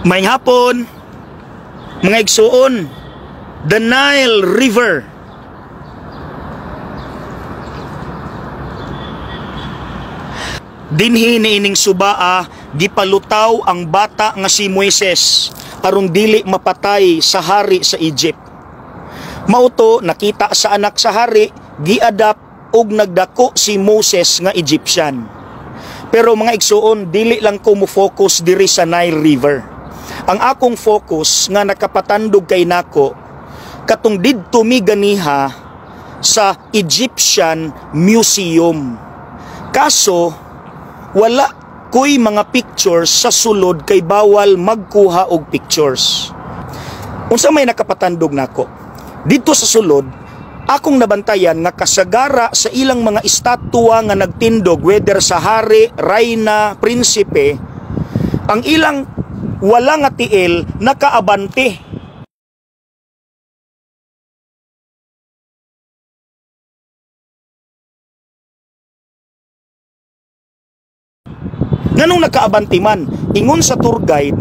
Maayong hapon, mga igsuon, the Nile River. Dinhi niining subaa gipalutaw ang bata nga si Moises aron dili mapatay sa hari sa Egypt. Mauto nakita sa anak sa hari, giadapt og nagdako si Moses nga Egyptian. Pero mga igsuon, dili lang ko mo focus diri sa Nile River. Ang akong focus nga nakapatandog kay nako katong didto mi ganiha sa Egyptian Museum. Kaso wala ko'y mga pictures sa sulod kay bawal magkuha og pictures. Unsa may nakapatandog nako? Dito sa sulod, akong nabantayan nga kasagara sa ilang mga estatwa nga nagtindog, whether sa hari, rayna, prinsipe, ang ilang wala nga tiil nakaabante. Nganong nakaabante man? Ingon sa tour guide,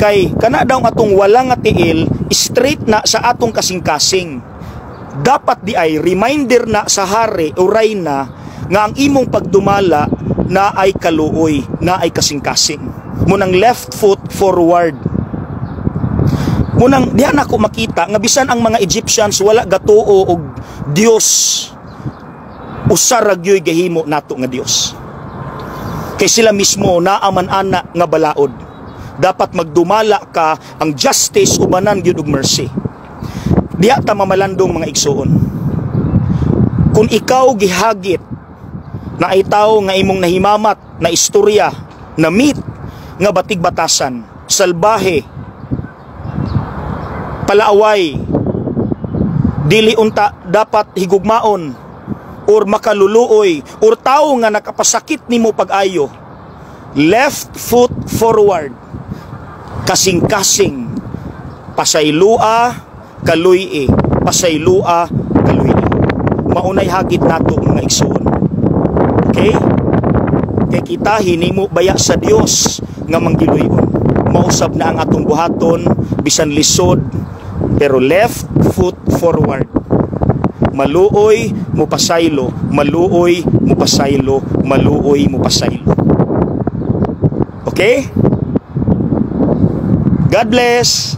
kay kana daw atong wala nga tiil straight na sa atong kasing-kasing. Dapat di ay reminder na sa hari o rayna nga ang imong pagdumala na ay kaluoy, na ay kasing-kasing. Munang left foot forward. Munang diha na ko makita nga bisan ang mga Egyptians wala gatuo og Dios, usa ra gyoy gahimo nato nga Dios. Kay sila mismo naaman ana nga balaod. Dapat magdumala ka ang justice ubanan gyud og mercy. Diha ta mamalandong mga igsuon. Kung ikaw gihagit na ay tawo nga imong nahimamat na istorya, na meet nga batig batasan, salbahe, palaaway, dili unta dapat higugmaon or makaluluoy or tawo nga nakapasakit nimo pag-ayo, left foot forward, kasing-kasing, pasaylua kaluy-i, pasaylua kaluy-i. Maunay hagit nato mga igsuon. Okay? Kay kita hinimo baya sa Dios nga manggiluyon. Mausab na ang atong buhaton bisan lisod, pero left foot forward. Maluoy mupasaylo, maluoy mupasaylo, maluoy mupasaylo. Okay? God bless.